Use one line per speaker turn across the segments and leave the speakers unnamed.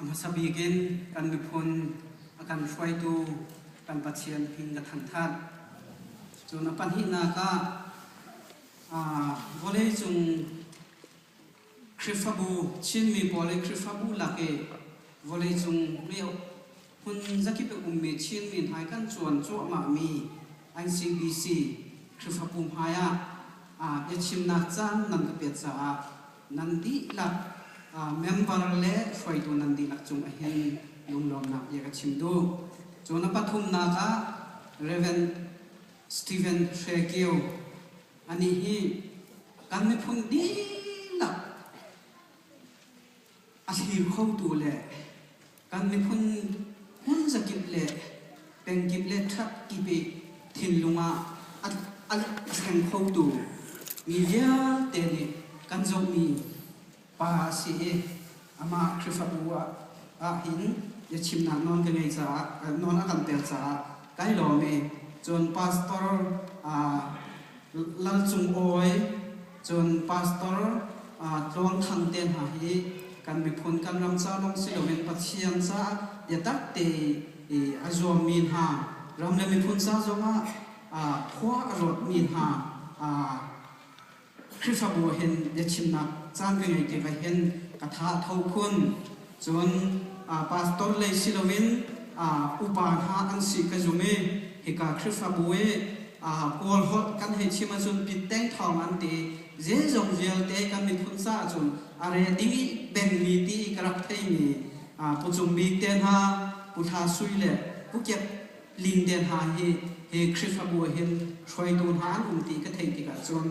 A hmasa bik in kan miphun a kan hruaitu kan Pathian hmin ka thangthat. Cun a pahnihnak ah vawleicung Khrihfabu Chinmi pawl i Khrihfabu lak i vawleicung hmun zakip i ummi Chinmi hna i kan cuan cuahmahmi NCBC Khrihfabu hmai ah biachimnak caan nan ka pek caah nan dihlak member le hruaitu nan dihlak cung ahhin lunglawmnak bia ka chim duh. Cun a pathumnak ah Rev. Stephen Hre Kio anih hi kan miphun dihlak a thlir khotu le kan miphun hmun zakip le pengkip le ṭhat kip i thinlung ah a thleng khotu mi vialte nih kan zohmi pa a si i amah Khrihfabu ah hin biachimnak nawl ka ngei caah nawl a kan pek caah kai lawm i cun pastor Lal Cung Awi, cun Pastor Tluang Thang te hna hi kan miphun kan ram ca lawng si loin Pathian caah biatak te i a zuammi hna, ram le miphun ca zongah khua a ruatmi hna Khrihfabu hin biachimnak caan ka ngei tikah hin ka tha a tho khun. Cun pastor lei si loin upa hna an si ka zum i hika Khrihfabu i Kawl holh kan hei chim ahcun pitteng thawng an ti. Zeizong vialte kan miphun caah cun a re ding i bengmi ti i ka rak theimi Pu Cung Bik te hna, Pu Thla Sui le Pu Kiap Ling te hna hi hi Khrihfabu ah hin hruaitu hna an um ti ka theih tikah cun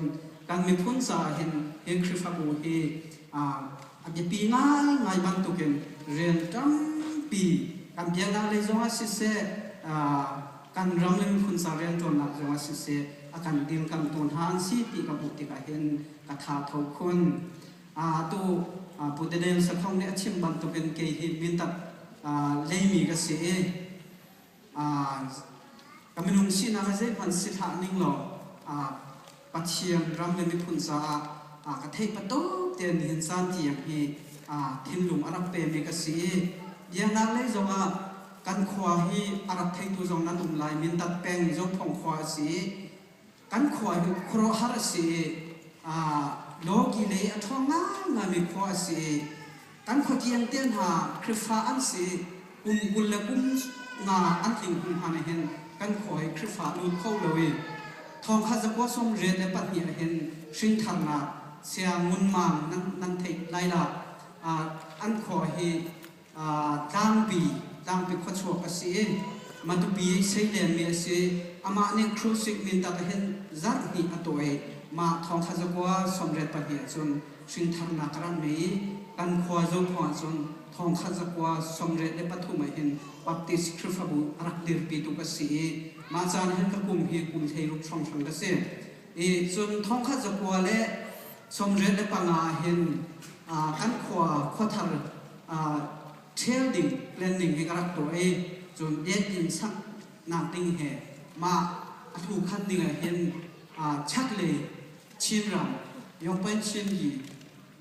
kan miphun caah hin hi Khrihfabu hi a biapi ngaingai bantukin rian tampi kan biaknak lei zongah siseh kan ram le miphun ca rianṭuannak zongah siseh a kan dirkamtu hna an si ti ka hmuh tikah hin ka tha tho khun. Atu Pu Daniel Sakhong nih a chim bantukin kei hi mintat leimi ka si i Ka minung sinak hi zeihmanh si hlah ning law Pathian ram le miphun caah ka theih patuk tein nihin caan tiang hi thinlung a rak pemi ka si i biaknak lei zongah kan khua hi a rak theitu zong nan um lai Mindat peng Zophong khua a si i kan khua hi khuaruahhar a si i lawki lei a ṭhawng ngaingaimi khua a si i kan khuatiang te hna Khrihfa an si kum 20 le kum nga an tling hnu hna nih hin kan khua hi Khrihfa lut kho lo i thong kha zakua 92 ah hin hrintharnak Saya Ngun Mang nan theih lai la an khua hi tlangpi tlangpi khuachuak a si i Matupi seilenmi a si. Amah nih Crusade mintak hin zarh hnih a tuah i mah thong thla zakua 82 ahcun hrintharnak a rak ngei i kan khua Zophong ahcun thong khat zakua 83 ah hin Baptist Khrihfabu a rak dirpitu ka si i mah caan hin ka kum hi kum 16 hrawnghrang ka si. I cun thong khat zakua le 85 ah hin kan khua khuathar ṭhial ding planning hi ka rak tuah i cun biakinn saknak ding he mah a hlu khan ding ah hin chaklei Chinram Yongpen Chinyi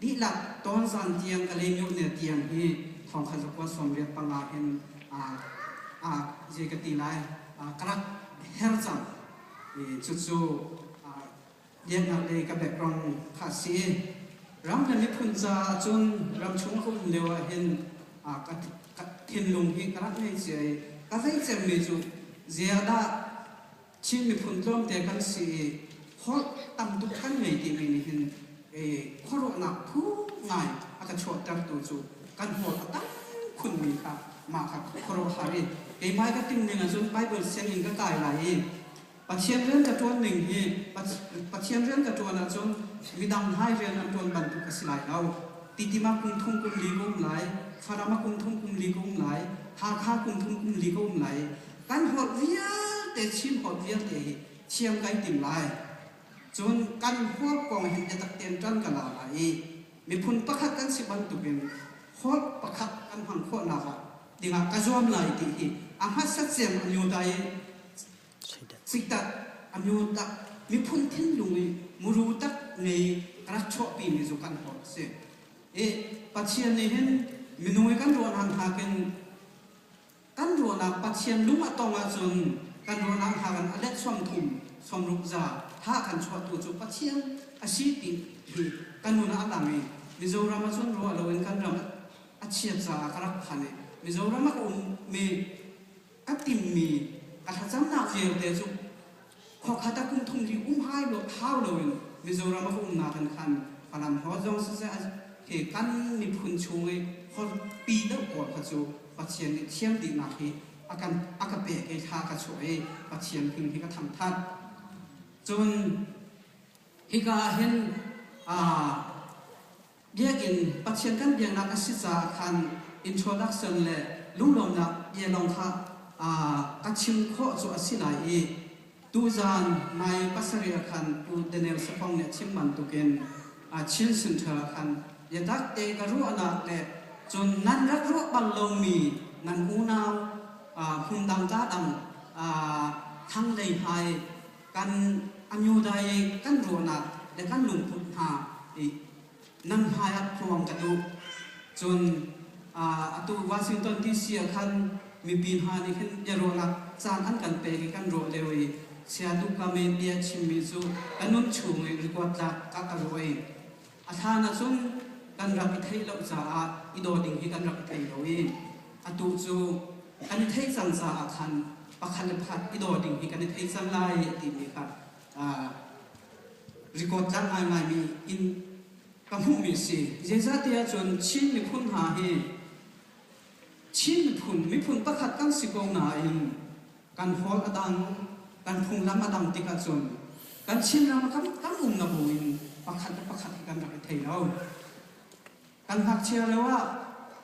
dihlak Tonzang tiang Kalaymyo ne tiang hi thong khat zakua 85 hin zei ka ti lai ka rak her cang. Cucu Biaknak lei ka background kha a si i ram le miphun caah cun ramchung ka um lio ah hin ka thinlung hi ka rak ngei cia i ka vei cemmi cu ziahdah Chin miphun tlawmte kan si i holh tam tuk kan ngei timi nih hin khuaruahnak thuk ngai a ka chuahtertu cu kan holh a tam khunmi kha mah kha khuaruahhar i keimah ka timh ning ahcun Bible sianginn ka kai lai i Pathian rian ka ṭuan ning hi Pathian rian ka ṭuan ahcun midang hai rian an ṭuan bantuk a si lai lo. Titim ah kum thum kum li ka um lai, Falam ah kum thum kum li ka um lai, Hakha kum thum kum li ka um lai. Kan holh vialte Chin holh vialte hi thiam kai tim lai. Cun kan holh kong hin biatak tein ṭan ka la lai i miphun pakhat kan si bantukin holh pakhat kan hman khawhnak ah dingah ka zuam lai ti hi a hmasat cem a nyu i Siktak a myo tak miphun thinlung i muru tak ngei rak chuahpi mi cu kan holh a si. I Pathian nih hin Minung i kan ruahnak nakin kan ruahnak Pathian lung a tong ahcun kan ruahnak hna kan a let 30 sawmruk za tha kan chuahtu cu Pathian a si ti hi kan nun ah a lang i Mizoram ah cun ruah loin kan ram a chiat caah ka rak phan i Mizoram ah ka ummi ka timmi ka thlacamnak vialte cu khuakhat ah kum thum li um hai lo hau loin Mizoram ah ka umnak in khan Falam hawt zong siseh hi kan miphun chung i holhpi deuh pawl kha cu Pathian nih thiam dihnak hi a kan a ka pek i thla ka chuah i Pathian hmin hi ka thangthat. Cun hika ah hin biakinn Pathian kan biaknak a si caah khan introduction le lunglawmnak bia lawng kha ka chim khawh cu a si lai i tuzaan nai 7 ah khan Pu Daniel Sakhong nih a chim bantukin Chin Center ah khan biatak te ka ruahnak le cun nan rak ruah bal lomi nan unau hmundang ka dang thlanglei hmai kan amyodai kan ruahnak le kan lungput hna i nan hmai ah phuang ka duh. Cun atu Washington DC ah khan mipi hna nih hin biaruahnak caan an kan pek i kan ruah lio i Saya Duhkam i bia chimmi cu ka nun chung i record tlak ka ka ruah i a hlan ahcun kan rak i theih lo caah i daw ding hi kan rak i thei lo i atu cu kan i theih cang caah khan pakhat le pakhat i daw ding hi kan i thei cang lai timi kha record tlak ngaingaimi in ka hmuhmi a si. Zeicahtiah cun Chin miphun hna hi Chin miphun miphun pakhat kan si ko nain kan hawl a dang, kan phunglam a dang tikah cun kan Chinram ah kan um na buin pakhat le pakhat hi kan rak i thei lo. Kan ngakchia lio ah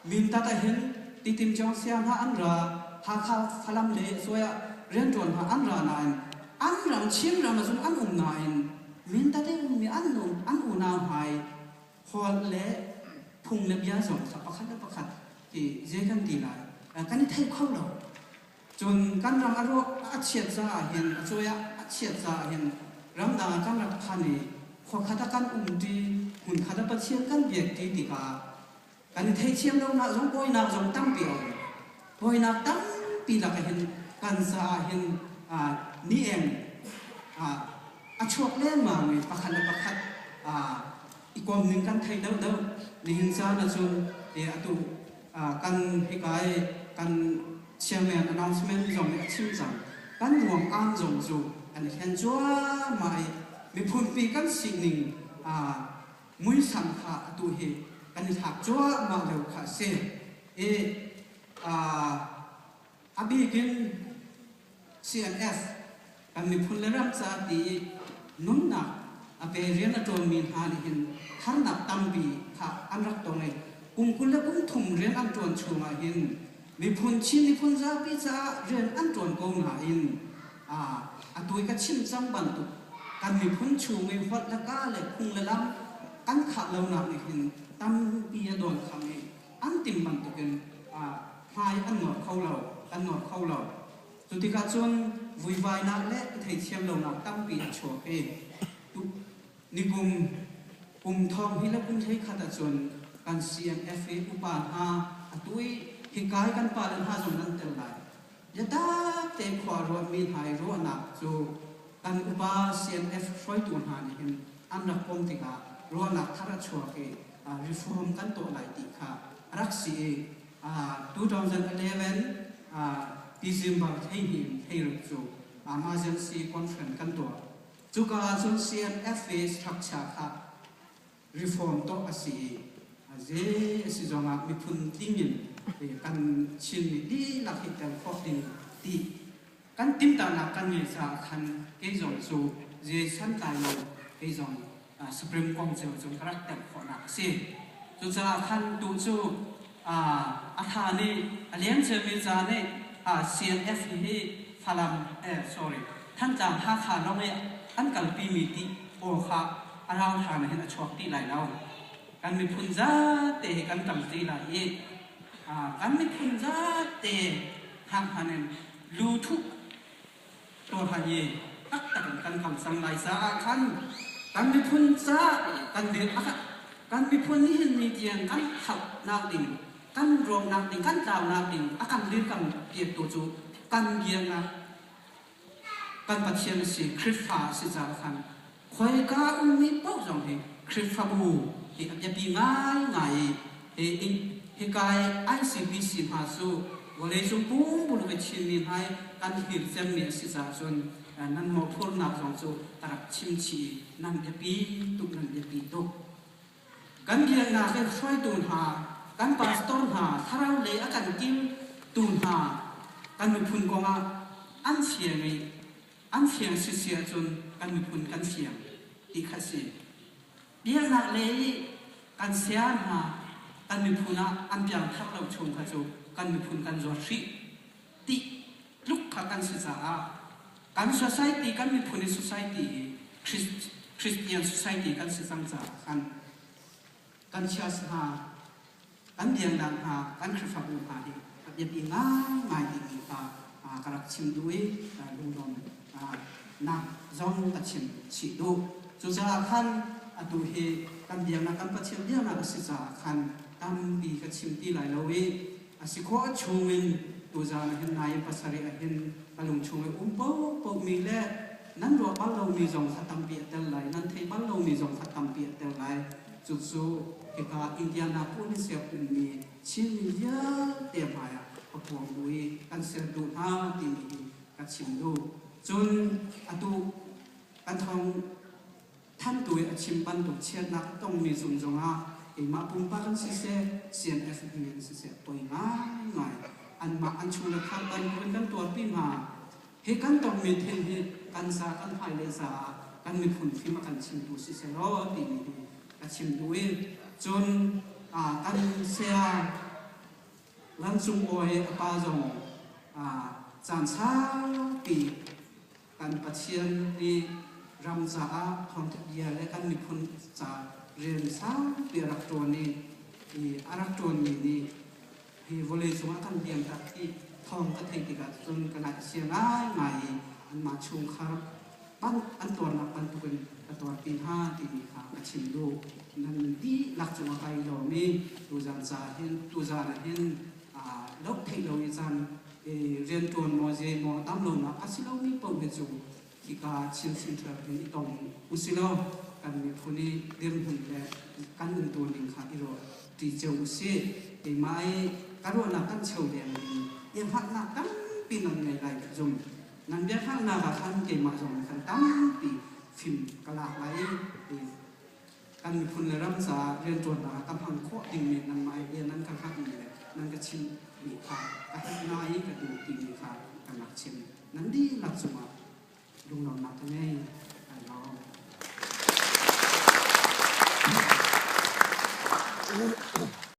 Mindat ah hin Titim Cawngsia hna an ra, Hakha Falam le Suai ah rianṭuan hna an ra nain an ram Chinram ah cun an um nain Mindat i ummi an an unau hmai holh le phung le bia zong kha pakhat le pakhat hi zei kan ti lai kan i thei kho lo. Cun kan ram a rawk a chiat caah hin a cuai ah a chiat caah hin ramdang ah kan rak phan i khuakhat ah kan umṭi, hmunkhat ah Pathian kan biakṭi tikah kan i theithiam lonak zong buainak zong tampi a um. Buainak tampi lakah hin kan caah hin ni eng a chuak lengmang i pakhat le pakhat i kom ning kan thei deuhdeuh. Nihin caan ahcun atu kan hika i kan chairman announcement zong nih a chim cang. Kan ruang aan zong cu an i thlen cuahmah i miphunpi kan sining muisam kha atu hi kan i thlak cuahmah lio kha a si. I a bik in CNF kan miphun le ram ca ti i nunnak a pe rian a ṭuanmi hna nih hin harnak tampi kha an rak tong i kum 23 rian an ṭuan chungah hin miphun Chin miphun zapi caah rian an ṭuan ko nain atu i ka chim cang bantuk kan miphun chung i holh le ka le phung le lam kan khah lonak nih hin tampi a dawn kham i an tim bantukin hmai an nawr kho lo kan nawr kho lo. Cu tikah cun vuivainak le i theithiam lonak tampi a chuak i nikum kum thong hi le kum 11 ahcun kan CNF i upa hna atu i hika i kan pale hna zong nan tel lai. Biatak te khua ruahmi hna i ruahnak cu kan upa CNF hruaitu hna nih hin an rak pom tikah ruahnak thar a chuak i reform kan tuah lai ti kha a rak si i 2011 December 12 thleiruk cu emergency conference kan tuah. Cuka ahcun CNFA structure kha reform tuah a si i zei a si zongah miphun tling in kan Chinmi dihlak hi tel khawh ding ti kan timhtuahnak kan ngeih caah khan kei zong cu zei santlai lo kei zong Supreme Council cu ka rak tel khawhnak a si. Cucaah khan tu cu a tha nih a liam ciami ca nih CNF hi Falam eh sorry Thantlang Hakha lawng i an kalpimi ti aw kha a rauhhlan ah hin a chuak ti lai lo. Kan miphun zate hi kan tam ti lai i kan miphun zate hang hman in lu thuh Tuahhan i taktak in kan kal cang lai caah khan kan miphun caah kan dir kan miphun nihin ni tiang kan hauhnak ding Kan rawknak ding, kan tlaunak ding a kan dirkamh piaktu cu kan biaknak kan Pathian a si, Khrihfa a si caah khan khoika ummi paoh zong hi Khrihfabu hi a biapi ngaingai i hi hika i ICBC hna cu vawleicung pumpuluk i Chinmi hna i kan hir cemmi a si caah cun nan mawhphurnak zong cu ka rak chim chih i nan biapi tuk, nan biapi tuk. Kan biaknak in hruaitu hna, kan pastor hna, thlarau lei a kan kiltu hna, kan miphun kongah an fiang i an fiang sisi ahcun kan miphun kan fiang ti kha a si. Biaknak lei i kan saya hna kan miphun ah an piangthar lo chung kha cu kan miphun kan zuat hrih ti tluk kha kan si caah kan society kan miphun i society hi Christian society kan si cang caah khan kan church hna kan biaknak hna kan Khrihfabu hna hi a biapi ngaingai timi kha ka rak chim duh i lunglawm nak zong ka chim chih duh. Cucaah khan atu hi kan biaknak kan Pathian biaknak a si caah khan tampi ka chim ti lai lo i A si khawh chungin tuzaan ah hin nai pasarih ah hin ka lung chung i um paohpaohmi le nan ruah bal lomi zong kha tampi a tel lai, nan theih bal lomi zong kha tampi a tel lai. Cucu hika Indianapolis i a ummi Chinmi vialte hmaiah ka phuang duh i kan ser duh hna timi hi ka chim duh. Cun atu kan thawng Thantu i a chim bantuk chiatnak a tongmi cung zongah keimah pumpak in siseh, CNF in siseh poi ngaingai anmah an chung le khar bantukin kan tuarpi hna. Hi kan tongmi thil hi kan za kan hmailei caah kan miphun fim a kan chimtu siseh law timi hi ka chim duh i cun kan saya Lancung Awi a pa zong caan saupi Kan Pathian nih ram caah thawngṭha bia le kan miphun ca rian saupi a rak ṭuan i a rak ṭuanmi nih hi vawleicung ah kan liamtak ti thawng ka theih tikah cun ka ngaih a chia ngaingai i anmah chungkhar an tuarnak bantukin ka tuarpi hna timi kha ka chim duh. Nan dihlak cungah kai lawm i tuzan ca hin tuzan ah hin loh theih lo i caan rianṭuan maw zei maw tam lonak a si lomi paoh hi cu hika Chin Central hin i tong usilaw kan miphun i dirhmun le kan umtu ning kha i ruah ṭi cio usih. Keimah i ka ruahnak kan cheu deng in i hngalhnak tampi nan ngei lai ka zum. Nan biahngalhnak ah khan keimah zong nih khan tampi fim ka lak lai i kan miphun le ram caah rianṭuannak ah ka hman khawh dingmi nanmah i bia nan ka hngalhmi le nan ka chimhmi kha ka herh hna i ka duh timi kha kan rak chim. Nan dihlak cungah lunglawmhnak ka ngei. Kai lawm.